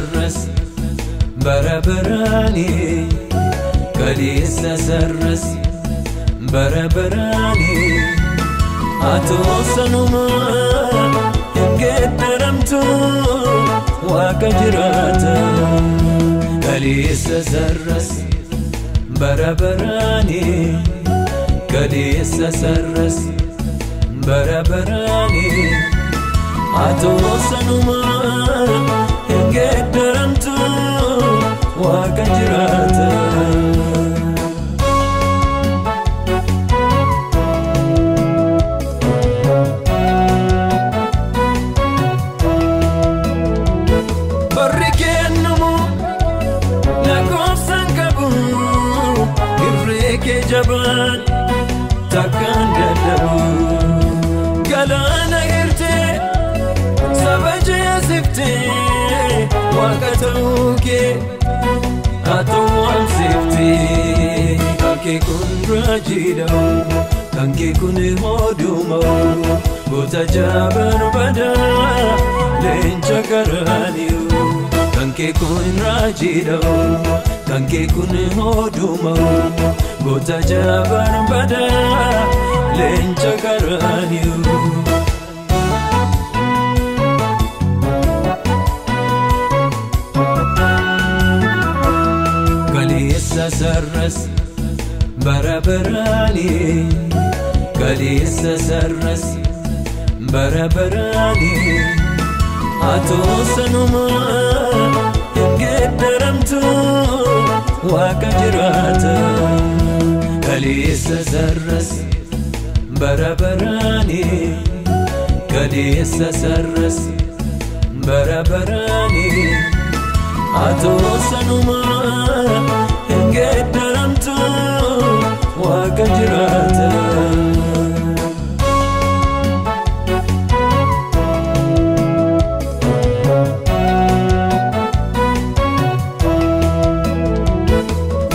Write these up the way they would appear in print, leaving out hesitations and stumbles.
Sarras bara baraani kaleessa sarras bara baraani atoo sanuma hin geeddaramtu waaqa jiraata kaleessa sarras bara baraani kaleessa sarras bara baraani atoo sanuma hin geeddaramtu waaqa jiraata. Barri kennamu lakkoofsan qabu irree kee jabaan takkaan dadhabu galaana hirtee saba jeesiftee waaqa ta'uu kee atoo waamsiftee kan kee kun raajiidha kan kee kun hooduma goota jabaan badaa leenca karaaniyu kan kee kun raajiidha kan kee kun hooduma goota jabaan badaa leenca karaaniyu. Kaleessa sarras bara baraani kaleessa sarras bara baraani atoo sanuma hin geeddaramtu waaqa jiraata kaleessa sarras bara baraani kaleessa sarras bara baraani atoo sanuma hin geeddaramtu waaqa jiraata.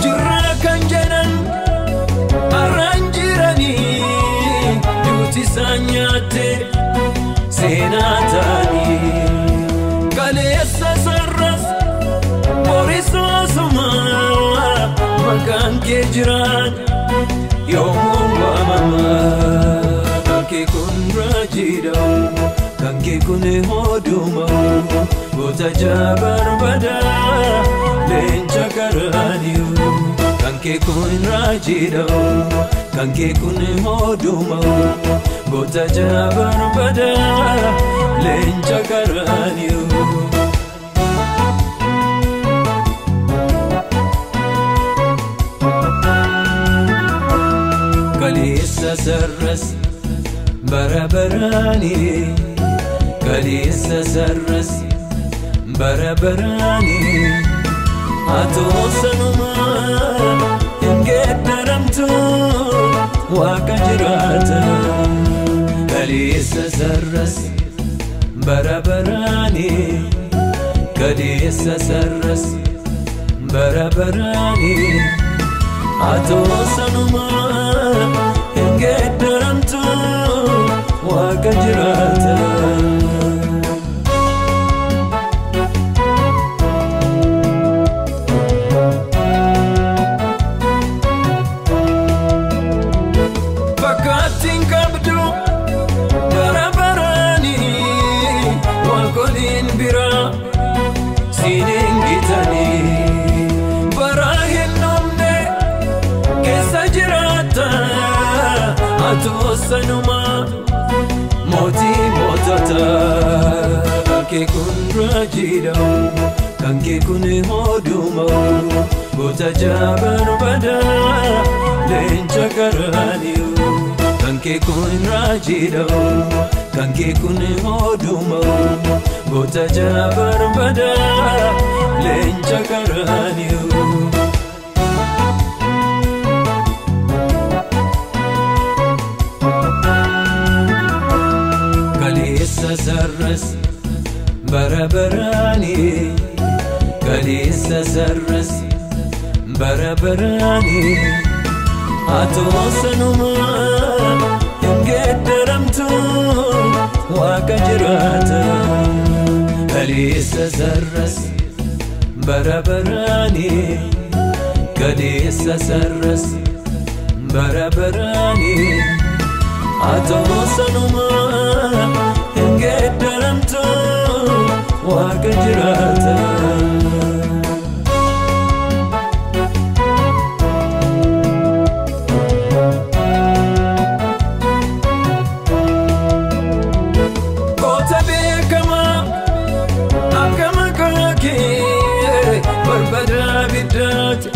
Jirra kan jedhan har'aan jiranii duuti isaan nyaatte seenaa ta'anii kaleessa sarras borisoosuma maqaan kee jiraan yoomuu waamama kan kee kun raajiidha kan kee kun hooduma goota jabaan badaa leenca karaaniyu kan kee kun raajiidha kan kee kun hooduma goota jabaan badaa leenca karaaniyu. Kaleessa sarras bara baraani kaleessa sarras bara baraani atoo sanuma hin geeddaramtu waaqa jiraata kaleessa sarras bara baraani kaleessa sarras bara baraani atoo sanuma hin geeddaramtu waaqa jiraata. Fakkaattiin qabdu bara baraani waaqoliin biraa siin hin gitanii bara hin dhumne keessa jiraata atoo sanuma mootii mootota kan kee kun raajiidha kan kee kun hooduma goota jabaan badaa leenca karaaniyu kan kee kun raajiidha kan kee kun hooduma goota jabaan badaa leenca karaaniyu. Kaleessa sarras bara baraani kaleessa sarras bara baraani atoo sanuma hin geeddaramtu waaqa jiraata kaleessa sarras bara baraani kaleessa sarras bara baraani atoo sanuma hin geeddaramtu waaqa jiraata. Goota beekamaa akka maqaa kee barbaada biddaati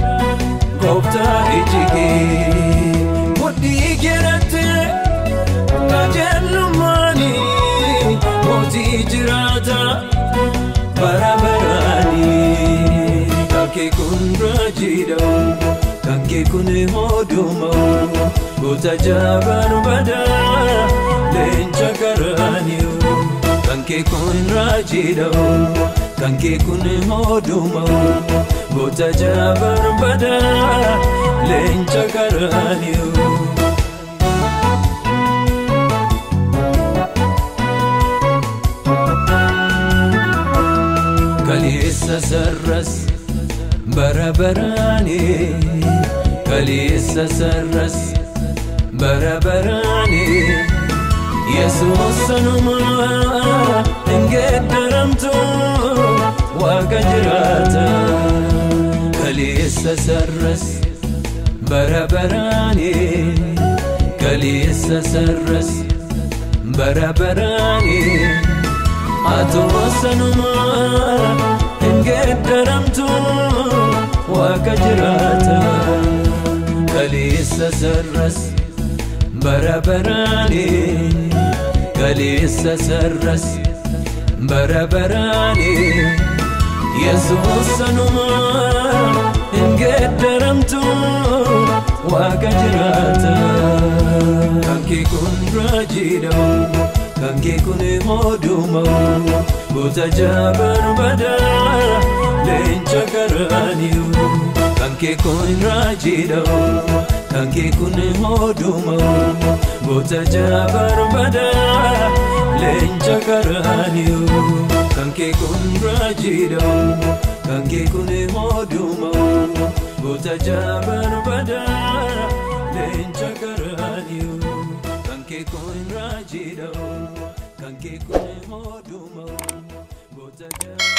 gooftaa iji kee mudhii keerratti qajeelummaani mootii jiraata bara baraani. Kan kee kun raajiidha kan kee kun hoduma goota jabaan badaa leenca karaaniyo. Kan kee kun raajiidha kan kee kun hoduma goota jabaan badaa leenca karaaniyo. Kaleessa sarras bara baraani kaleessa sarras bara baraani Yesuus sanuma hin geeddaramtu waaqa jiraata. Kaleessa sarras bara baraani kaleessa sarras bara baraani atoo sanuma hin geeddaramtu waaqa jiraata. Kaleessa sarras bara baraani kaleessa sarras bara baraani Yesuus sanuma hin geeddaramtu waaqa jiraata. Kan kee kun raajiidha kan kee kun hoduma goota jabaan badaa leenca karaaniyo. Kan kee kun raajiidha kan kee kun hoduma goota jabaan badaa leenca karaaniyo. Kan kee kun raajiidha kan kee kun hoduma goota jabaan badaa leenca karaaniyo. Kan kee kun raajiidha kan kee kun hoduma goota jabaan.